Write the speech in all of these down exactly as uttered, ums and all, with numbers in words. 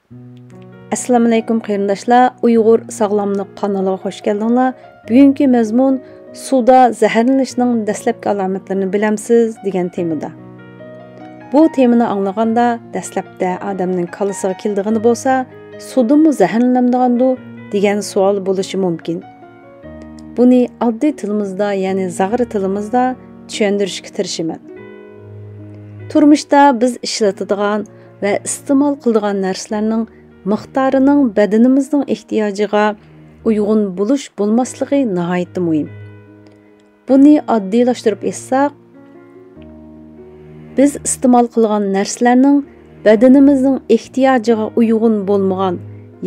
ئەسسالامۇئەلەيكۇم قېرىنداشلار، ئۇيغۇر ساغلاملىق قانىلىغا خۇش كەلدىڭلار. بۈگۈنكى مەزمۇن «سۇدا زەھەرلىنىشنىڭ دەسلەپكى ئالامەتلىرىنى بىلەمسىز؟» دېگەن تېمىدا. بۇ تېمىنى ئاڭلىغاندا دەسلەپتە ئادەمنىڭ كاللىسىغا كېلىدىغىنى بولسا، «سۇدىمۇ زەھەرلىنەمدىغاندۇ؟» دېگەن سوئال بولۇشى مۇمكىن. بۇنى ئاددىي تىلىمىزدا، يەنى زاغرا تىلىمىزدا چۈشەندۈرۈشكە تىرىشىمەن. تۇرمۇشتا بىز ئىشلىتىدىغان ۋە ئىستېمال قىلىدىغان نەرسىلەرنىڭ مىقدارىنىڭ بەدىنىمىزنىڭ ئېھتىياجىغا ئۇيغۇن بولۇش بولماسلىقى ناھايىتى مۇھىم. بۇنى ئاددىيلاشتۇرۇپ ئېيتساق، بىز ئىستېمال قىلغان نەرسىلەرنىڭ بەدىنىمىزنىڭ ئېھتىياجىغا ئۇيغۇن بولمىغان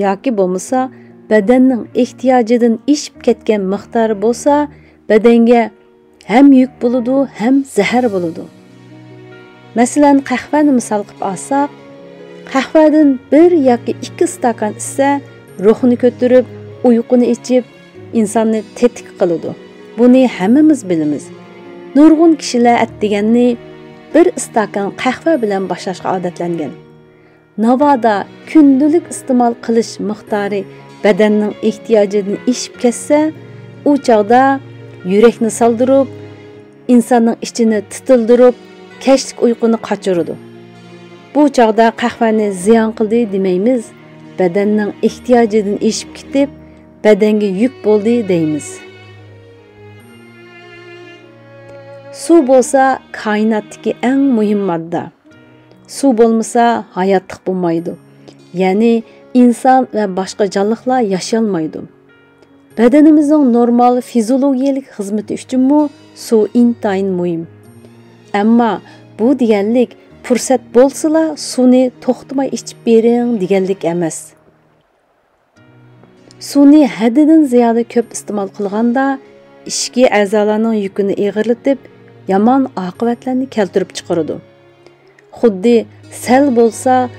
ياكى بولمىسا بەدەننىڭ ئېھتىياجىدىن ئېشىپ كەتكەن مىقدارى بولسا، بەدەنگە ھەم يۈك بولىدۇ، ھەم زەھەر بولىدۇ. مەسىلەن، قەھۋەنى مىسال قىلىپ ئالساق، قەھۋەدىن بىر ياكى ئىككى ئىستاكان ئىچسە، روھنى كۆتۈرۈپ، ئۇيقۇنى ئېچىپ، ئىنساننى تېتىك قىلىدۇ. بۇنى ھەممىمىز بىلىمىز. نۇرغۇن كىشىلەر ئەتىگەننى بىر ئىستاكان قەھۋە بىلەن باشلاشقا ئادەتلەنگەن. ناۋادا كۈندىلىك ئىستېمال قىلىش مىقدارى بەدەننىڭ ئېھتىياجىدىن ئېشىپ كەتسە، ئۇ چاغدا يۈرەكنى سالدۇرۇپ، ئىنساننىڭ ئىچىنى تىتىلدۈرۈپ، كەچلىك ئۇيقۇنى قاچۇرىدۇ. بۇ چاغدا قەھۋەنى زىيان قىلدى دېمەيمىز، بەدەننىڭ ئېھتىياجىدىن ئېشىپ كېتىپ، بەدەنگە يۈك بولدى دەيمىز. سۇ بولسا كائىناتتىكى ئەڭ مۇھىم ماددا. سۇ بولمىسا ھاياتلىق بولمايدۇ. يەنى ئىنسان ۋە باشقا جانلىقلار ياشىيالمايدۇ. بەدىنىمىزنىڭ نورمال فىزىيولوگىيەلىك خىزمىتى ئۈچۈنمۇ سۇ ئىنتايىن مۇھىم. ئەمما بۇ دېگەنلىك پۇرسەت بولسىلا سۇنى توختىماي ئىچىپ بېرىڭ دېگەنلىك ئەمەس. سۇنى ھەددىدىن زىيادە كۆپ ئىستېمال قىلغاندا، ئىچكى ئەزالارنىڭ يۈكىنى ئېغىرلىتىپ، يامان ئاقىۋەتلەرنى كەلتۈرۈپ چىقىرىدۇ. خۇددى سەل بولسا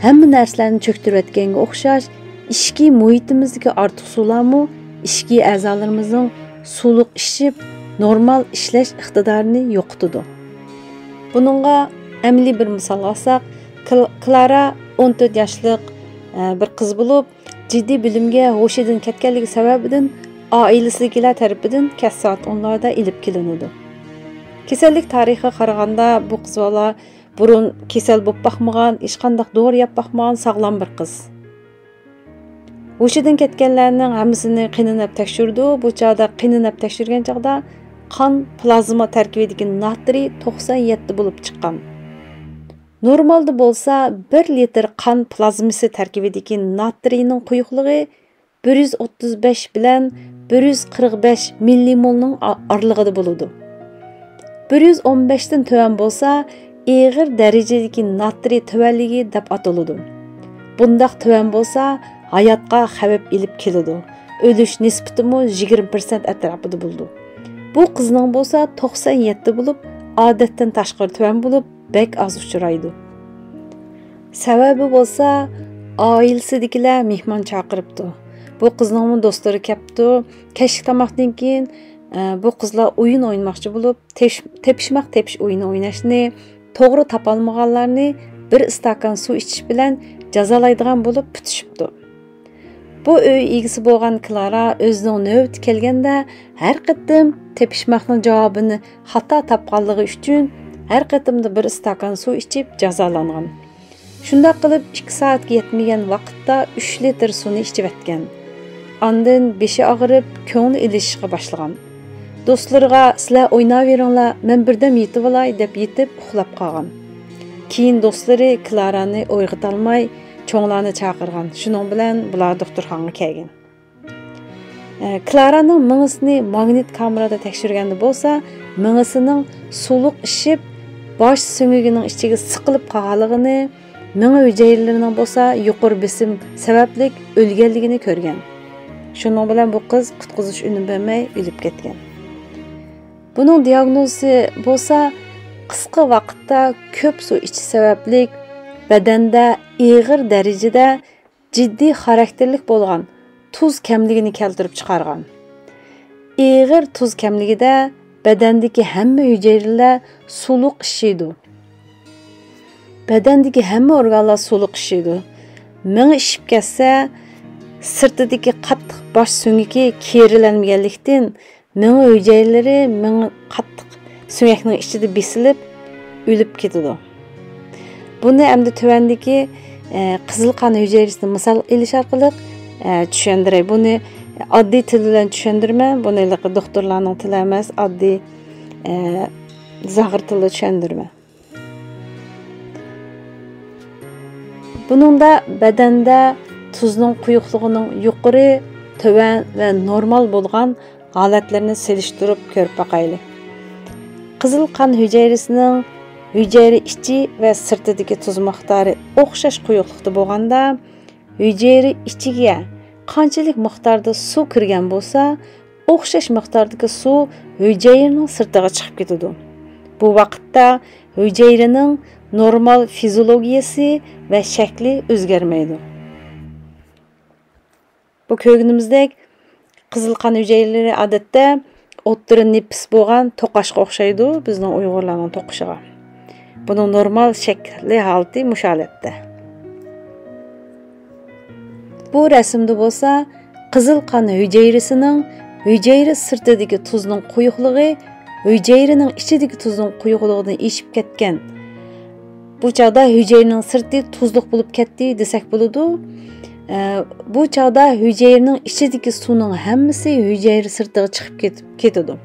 ھەممە نەرسىلەرنى چۆكتۈرۈۋەتكەنگە ئوخشاش، ئىچكى مۇھىتىمىزدىكى ئارتۇق سۇلارمۇ ئىچكى ئەزالىرىمىزنىڭ سۇلۇق ئىچىپ، نورمال ئىشلەش ئىقتىدارىنى يوقىتىدۇ. بۇنىڭغا ئەمەلىي بىر مىسال ئالساق، كل-، كلارا ئون تۆت ياشلىق، ئە، بىر قىز بولۇپ، جىددىي بىلىمگە ھوشىدىن كەتكەنلىكى سەۋەبىدىن ئائىلىسىدىكىلەر تەرىپىدىن كەچ سائەت ئونلاردا ئېلىپ كېلىنىدۇ. كېسەللىك تارىخىغا قارىغاندا، بۇ قىز بالا بۇرۇن كېسەل بولۇپ باقمىغان، ھېچقانداق دورا يەپ باقمىغان ساغلام بىر قىز. ھوشىدىن كەتكەنلەرنىڭ ھەممىسىنى قېنىنى ئەپ تەكشۈردى. بۇ چاغدا قېنىنى ئەپ تەكشۈرگەن چاغدا قان پلازما تەركىبىدىكى ناترىي توقسان يەتتە بولۇپ چىققان. نورمالدا بولسا بىر لىتىر قان پلازمىسى تەركىبىدىكى ناترىينىڭ قويۇقلۇقى بىر يۈز ئوتتۇز بەش بىلەن بىر يۈز قىرىق بەش مىللىمولنىڭ ئا-، ئارىلىقىدا بولىدۇ. بىر يۈز ئون بەشتىن تۆۋەن بولسا، ئېغىر دەرىجىدىكى ناترىي تۆۋەنلىكى دەپ ئاتىلىدۇ. بۇنداق تۆۋەن بولسا، ھاياتقا خەۋپ ئېلىپ كېلىدۇ. ئۆلۈش نىسبىتىمۇ يىگىرمە پىرسەنت ئەتراپىدا بولىدۇ. بۇ قىزنىڭ بولسا توقسان يەتتە بولۇپ، ئادەتتىن تاشقىرى تۆۋەن بولۇپ، بەك ئاز ئۇچرايدۇ. سەۋەبى بولسا، ئائىلىسىدىكىلەر مېھمان چاقىرىپتۇ. بۇ قىزنىڭمۇ دوستلىرى كەپتۇ. كەچلىك تاماقتىن كېيىن، ئە، بۇ قىزلار ئويۇن ئوينىماقچى بولۇپ، تېش-، تېپىشماق تېپىش ئويۇنى ئويناشنى، توغرا تاپالمىغانلارنى بىر ئىستاكان سۇ ئىچىش بىلەن جازالايدىغان بولۇپ پۈتۈشۈپتۇ. بۇ ئۆي ئىگىسى بولغان كلارا ئۆزىنىڭ نۆۋىتى كەلگەندە، ھەر قېتىم تېپىشماقنىڭ جاۋابىنى خاتا تاپقانلىقى ئۈچۈن، ھەر قېتىمدا بىر ئىستاكان سۇ ئىچىپ جازالانغان. شۇنداق قىلىپ، ئىككى سائەتكە يەتمىگەن ۋاقىتتا ئۈچ لىتىر سۇنى ئىچىۋەتكەن. ئاندىن بېشى ئاغرىپ، كۆڭلى ئېلىشىشقا باشلىغان. دوستلىرىغا، «سىلەر ئويناۋېرىڭلار، مەن بىردەم يېتىۋالاي» دەپ يېتىپ ئۇخلاپ قالغان. كېيىن دوستلىرى كلارانى ئويغىتالماي، چوڭلارنى چاقىرغان. شۇنىڭ بىلەن بۇلار دوختۇرخانىغا كەلگەن. ئە، كلارانىڭ مېڭىسىنى ماگنىت كامېرادا تەكشۈرگەندە بولسا، مېڭىسىنىڭ سۇلۇق ئىششىپ، باش سۆڭىكىنىڭ ئىچىگە سىقىلىپ قالغانلىقىنى، مېڭە ھۈجەيرىلىرىنىڭ بولسا يۇقىرى بېسىم سەۋەبلىك ئۆلگەنلىكىنى كۆرگەن. شۇنىڭ بىلەن بۇ قىز قۇتقۇزۇش ئۈنۈم بەرمەي ئۆلۈپ كەتكەن. بۇنىڭ دىئاگنوزى بولسا، قىسقا ۋاقىتتا كۆپ سۇ ئىچىش سەۋەبلىك بەدەندە ئېغىر دەرىجىدە جىددىي خاراكتېرلىك بولغان تۇز كەملىكىنى كەلتۈرۈپ چىقارغان. ئېغىر تۇز كەملىكىدە بەدەندىكى ھەممە ھۈجەيرىلەر سۇلۇق ئىششىيدۇ. بەدەندىكى ھەممە ئورگانلار سۇلۇق ئىششىيدۇ. مېڭە ئىششىپ كەتسە، سىرتىدىكى قاتتىق باش سۆڭىكى كېرىلەنمىگەنلىكتىن، مېڭە ھۈجەيرىلىرى مېڭە قاتتىق سۆڭەكنىڭ ئىچىدە بېسىلىپ، ئۆلۈپ كېتىدۇ. بۇنى ئەمدى تۆۋەندىكى، ئە، قىزىل قان ھۈجەيرىسىنى مىسال ئېلىش ئارقىلىق، ئە، چۈشەندۈرەي. بۇنى ئاددىي تىل بىلەن چۈشەندۈرىمەن. بۇنى ھېلىقى دوختۇرلارنىڭ تىلى ئەمەس، ئاددىي، ئە، زاغرا تىلدا چۈشەندۈرىمەن. بۇنىڭدا بەدەندە تۇزنىڭ قويۇقلۇقىنىڭ يۇقىرى، تۆۋەن ۋە نورمال بولغان ھالەتلىرىنى سېلىشتۇرۇپ كۆرۈپ باقايلى. قىزىل قان ھۈجەيرىسىنىڭ ھۈجەيرە ئىچى ۋە سىرتىدىكى تۇز مىقدارى ئوخشاش قويۇقلۇقتا بولغاندا، ھۈجەيرە ئىچىگە قانچىلىك مىقداردا سۇ كىرگەن بولسا، ئوخشاش مىقداردىكى سۇ ھۈجەيرىنىڭ سىرتىغا چىقىپ كېتىدۇ. بۇ ۋاقىتتا ھۈجەيرىنىڭ نورمال فىزىيولوگىيەسى ۋە شەكلى ئۆزگەرمەيدۇ. بۇ كۆرگىنىمىزدەك، قىزىل قان ھۈجەيرىلىرى ئادەتتە ئوتتۇرا نېپىز بولغان توقاچقا ئوخشايدۇ، بىزنىڭ ئۇيغۇرلارنىڭ توقۇشىغا. بۇنىڭ نورمال شەكلى ھالىتى مۇشۇ ھالەتتە. بۇ رەسىمدە بولسا قىزىل قان ھۈجەيرىسىنىڭ ھۈجەيرە سىرتىدىكى تۇزنىڭ قويۇقلۇقى ھۈجەيرىنىڭ ئىچىدىكى تۇزنىڭ قويۇقلۇقىدىن ئېشىپ كەتكەن. بۇ چاغدا ھۈجەيرىنىڭ سىرتى تۇزلۇق بولۇپ كەتتى دېسەك بولىدۇ. ئە، بۇ چاغدا ھۈجەيرىنىڭ ئىچىدىكى سۇنىڭ ھەممىسى ھۈجەيرە سىرتىغا چىقىپ كېتىپ، كېتىدۇ.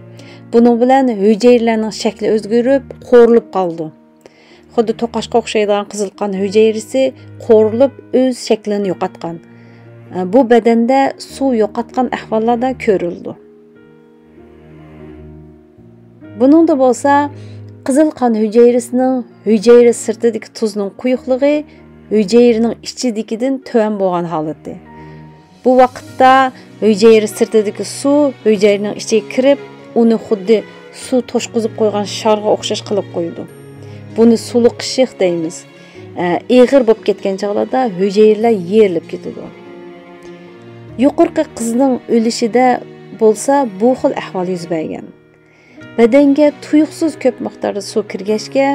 بۇنىڭ بىلەن ھۈجەيرىلەرنىڭ شەكلى ئۆزگىرىپ، قورۇلۇپ قالىدۇ. خۇددى توقاچقا ئوخشايدىغان قىزىل قان ھۈجەيرىسى قورۇلۇپ، ئۆز شەكلىنى يوقاتقان. ئە، بۇ بەدەندە سۇ يوقاتقان ئەھۋاللاردا كۆرۈلىدۇ. بۇنىڭدا بولسا قىزىل قان ھۈجەيرىسىنىڭ ھۈجەيرە سىرتىدىكى تۇزنىڭ قويۇقلۇقى ھۈجەيرىنىڭ ئىچىدىكىدىن تۆۋەن بولغان ھالىتى. بۇ ۋاقىتتا ھۈجەيرە سىرتىدىكى سۇ ھۈجەيرىنىڭ ئىچىگە كىرىپ، ئۇنى خۇددى سۇ توشقۇزۇپ قويغان شارغا ئوخشاش قىلىپ قويىدۇ. بۇنى سۇلۇق ئىششىق دەيمىز. ئە، ئېغىر بولۇپ كەتكەن چاغلاردا ھۈجەيرىلەر يېرىلىپ كېتىدۇ. يۇقىرىقى قىزنىڭ ئۆلۈشىدە بولسا بۇ خىل ئەھۋال يۈز بەرگەن. بەدەنگە تۇيۇقسىز كۆپ مىقداردا سۇ كىرگەچكە،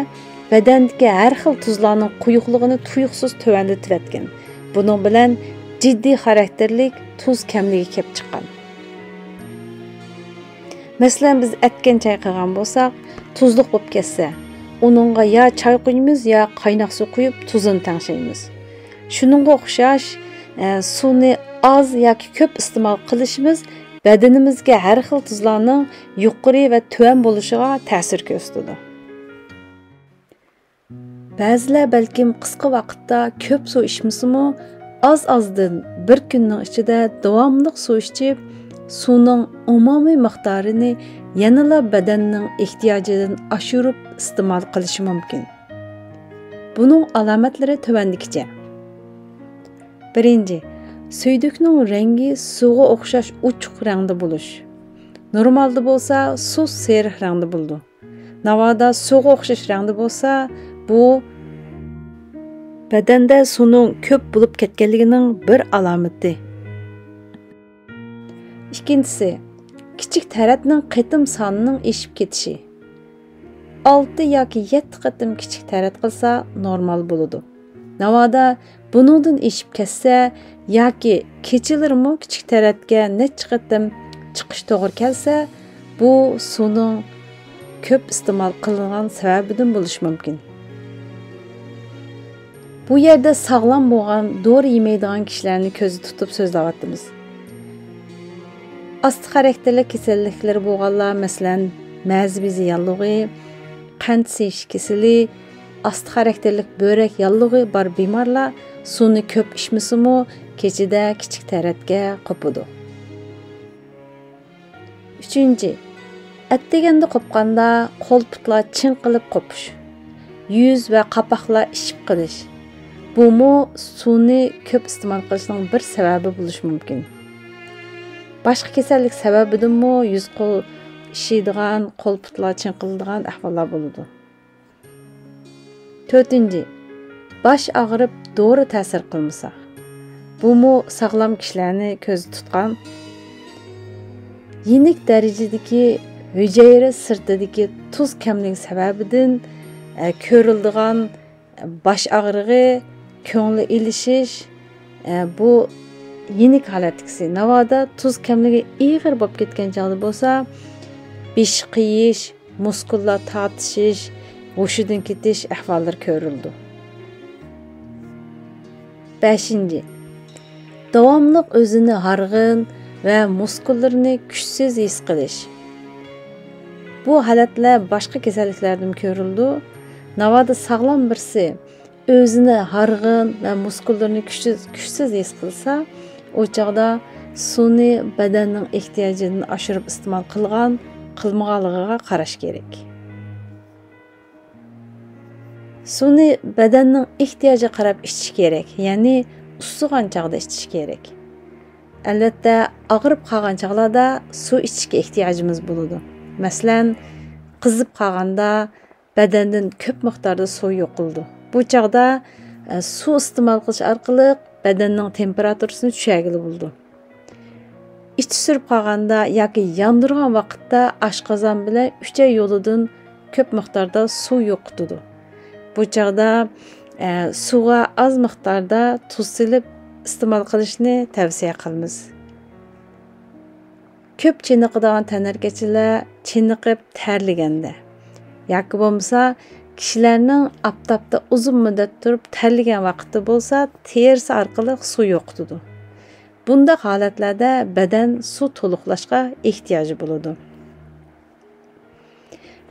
بەدەندىكى ھەر خىل تۇزلارنىڭ قويۇقلۇقىنى تۇيۇقسىز تۆۋەنلىتىۋەتكەن. بۇنىڭ بىلەن جىددىي خاراكتېرلىك تۇز كەملىكى كېلىپ چىققان. مەسىلەن، بىز ئەتكەن چاي قىلغان بولساق، تۇزلۇق بولۇپ كەتسە، ئۇنىڭغا يا چاي قۇيىمىز، يا قايناق سۇ قۇيۇپ، تۇزىنى تەڭشەيمىز. شۇنىڭغا ئوخشاش، ئە، سۇنى ئاز ياكى كۆپ ئىستېمال قىلىشىمىز بەدىنىمىزگە ھەر خىل تۇزلارنىڭ يۇقىرى ۋە تۆۋەن بولۇشىغا تەسىر كۆرسىتىدۇ. بەزىلەر بەلكىم قىسقا ۋاقىتتا كۆپ سۇ ئىچمىسىمۇ، ئاز-ئازدىن بىر كۈننىڭ ئىچىدە داۋاملىق سۇ ئىچىپ، سۇنىڭ ئومۇمىي مىقدارىنى يەنىلا بەدەننىڭ ئېھتىياجىدىن ئاشۇرۇپ ئىستېمال قىلىشى مۇمكىن. بۇنىڭ ئالامەتلىرى تۆۋەندىكىچە. بىرىنچى، سۈيدۈكنىڭ رەڭگى سۇغا ئوخشاش ئوچۇق رەڭدە بولۇش. نورمالدا بولسا سۇس سېرىق رەڭدە بولىدۇ. ناۋادا سۇغا ئوخشاش رەڭدە بولسا، بۇ بەدەندە سۇنىڭ كۆپ بولۇپ كەتكەنلىكىنىڭ بىر ئالامىتى. ئىككىنچىسى، كىچىك تەرەتنىڭ قېتىم سانىنىڭ ئېشىپ كېتىشى. ئالتە ياكى يەتتە قېتىم كىچىك تەرەت قىلسا نورمال بولىدۇ. ناۋادا بۇنىڭدىن ئېشىپ كەتسە ياكى كېچىلىرىمۇ كىچىك تەرەتكە نەچچە قېتىم چىقىش توغرا كەلسە، بۇ سۇنىڭ كۆپ ئىستېمال قىلىنغان سەۋەبىدىن بولۇشى مۇمكىن. بۇ يەردە ساغلام بولغان دورا يېمەيدىغان كىشىلەرنى كۆزدە تۇتۇپ سۆزلەۋاتىمىز. ئاستا خاراكتېرلىك كېسەللىكلىرى بولغانلار، مەسىلەن، مەزە بېزى ياللۇغى، قەنت سىيىش كېسىلى، ئاستا خاراكتېرلىك بۆرەك ياللۇغى بار بىمارلار سۇنى كۆپ ئىچمىسىمۇ، كېچىدە كىچىك تەرەتكە قوپىدۇ. ئۈچىنچى، ئەتىگەندە قوپقاندا قول-پۇتلار چىڭقىلىپ قوپۇش، يۈز ۋە قاپاقلار ئىششىپ قېلىش. بۇمۇ سۇنى كۆپ ئىستېمال قىلىشنىڭ بىر سەۋەبى بولۇشى مۇمكىن. باشقا كېسەللىك سەۋەبىدىنمۇ يۈز-قول ئىششىيدىغان، قول-پۇتلار چىڭقىلىدىغان ئەھۋاللار بولىدۇ. تۆتىنچى، باش ئاغرىپ دورا تەسىر قىلمىسا. بۇمۇ ساغلام كىشىلەرنى كۆزدە تۇتقان. يېنىك دەرىجىدىكى ھۈجەيرە سىرتىدىكى تۇز كەملىكى سەۋەبىدىن، ئە، كۆرۈلىدىغان باش ئاغرىقى، كۆڭلى ئېلىشىش، ئە، بۇ يېنىك ھالەتتىكىسى. ناۋادا تۇز كەملىكى ئېغىر بولۇپ كەتكەن چاغدا بولسا، بېشى قېيىش، مۇسكۇللار تارتىشىش، ھوشىدىن كېتىش ئەھۋاللىرى كۆرۈلىدۇ. بەشىنچى، داۋاملىق ئۆزىنى ھارغىن ۋە مۇسكۇللىرىنى كۈچسىز ھېس قىلىش. بۇ ھالەتلەر باشقا كېسەللىكلەردىمۇ كۆرۈلىدۇ. ناۋادا ساغلام بىرسى ئۆزىنى ھارغىن ۋە مۇسكۇللىرىنى كۈچسىز، كۈچسىز ھېس قىلسا، ئۇ چاغدا سۇنى بەدەننىڭ ئېھتىياجىدىن ئاشۇرۇپ ئىستېمال قىلغان، قىلمىغانلىقىغا قاراش كېرەك. سۇنى بەدەننىڭ ئېھتىياجىغا قاراپ ئىچىش كېرەك، يەنى ئۇسسىغان چاغدا ئىچىش كېرەك. ئەلۋەتتە، ئاغرىپ قالغان چاغلاردا سۇ ئىچىشكە ئېھتىياجىمىز بولىدۇ. مەسىلەن، قىزىپ قالغاندا بەدەندىن كۆپ مىقداردا سۇ يوقىلىدۇ. بۇ چاغدا، ئە، سۇ ئىستېمال قىلىش ئارقىلىق بەدەننىڭ تېمپېراتۇرىسىنى چۈشۈرگىلى بولىدۇ. ئىچى سۈرۈپ قالغاندا ياكى ياندۇرغان ۋاقىتتا ئاشقازان بىلەن ئۈچەي يولىدىن كۆپ مىقداردا سۇ يوقىتىدۇ. بۇ چاغدا، ئە، سۇغا ئاز مىقداردا تۇز سېلىپ ئىستېمال قىلىشنى تەۋسىيە قىلىمىز. كۆپ چېنىقىدىغان تەنھەرىكەتچىلەر چېنىقىپ تەرلىگەندە ياكى بولمىسا كىشىلەرنىڭ ئاپتاپتا ئۇزۇن مۇددەت تۇرۇپ تەرلىگەن ۋاقىتتا بولسا تېرىسى ئارقىلىق سۇ يوقىتىدۇ. بۇنداق ھالەتلەردە بەدەن سۇ تولۇقلاشقا ئېھتىياجى بولىدۇ.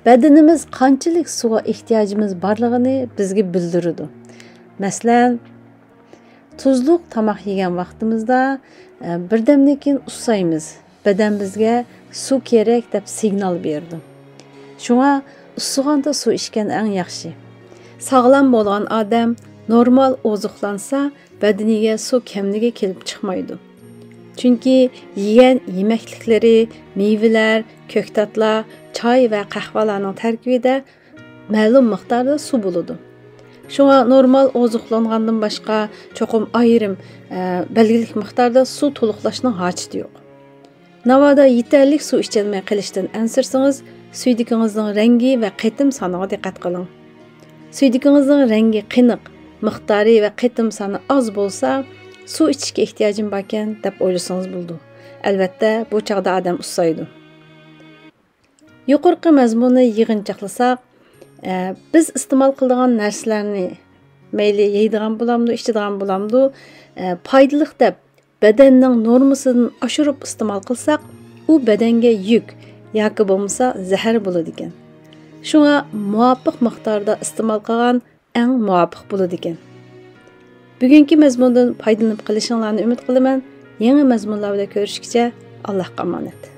بەدىنىمىز قانچىلىك سۇغا ئېھتىياجىمىز بارلىقىنى بىزگە بىلدۈرىدۇ. مەسىلەن، تۇزلۇق تاماق يېگەن ۋاقتىمىزدا، ئە، بىردەمدىن كېيىن ئۇسسايمىز. بەدەن بىزگە سۇ كېرەك دەپ سىگنال بېرىدۇ. شۇڭا ئۇسسىغاندا سۇ ئىچكەن ئەڭ ياخشى. ساغلام بولغان ئادەم نورمال ئوزۇقلانسا، بەدىنىگە سۇ كەملىكى كېلىپ چىقمايدۇ. چۈنكى يېگەن يېمەكلىكلىرى، مېۋىلەر، كۆكتاتلار، چاي ۋە قەھۋەلەرنىڭ تەركىبىدە مەلۇم مىقداردا سۇ بولىدۇ. شۇڭا نورمال ئوزۇقلانغاندىن باشقا چوقۇم ئايرىم، ئە، بەلگىلىك مىقداردا سۇ تولۇقلاشنىڭ ھاجىتى يوق. ناۋادا يېتەرلىك سۇ ئىچەلمەي قېلىشتىن ئەنسىرىسىڭىز، سۈيدۈكىڭىزنىڭ رەڭگى ۋە قېتىم سانىغا دىققەت قىلىڭ. سۈيدۈكىڭىزنىڭ رەڭگى قېنىق، مىقدارى ۋە قېتىم سانى ئاز بولسا، سۇ ئىچىشكە ئېھتىياجىم باركەن دەپ ئويلىسىڭىز بولىدۇ. ئەلۋەتتە، بۇ چاغدا ئادەم ئۇسسايدۇ. يۇقىرىقى مەزمۇننى يىغىنچاقلىساق، ئە، بىز ئىستېمال قىلىدىغان نەرسىلەرنى، مەيلى يەيدىغان بولامدۇ، ئىچىدىغان بولامدۇ، ئە، پايدىلىق دەپ بەدەننىڭ نورمىسىدىن ئاشۇرۇپ ئىستېمال قىلساق، ئۇ بەدەنگە يۈك ياكى بولمىسا زەھەر بولىدىكەن. شۇڭا مۇۋاپىق مىقداردا ئىستېمال قىلغان ئەڭ مۇۋاپىق بولىدىكەن. بۈگۈنكى مەزمۇندىن پايدىلىنىپ قېلىشىڭلارنى ئۈمىد قىلىمەن. يېڭى مەزمۇنلار بىلەن كۆرۈشكىچە، ئاللاھقا ئامانەت.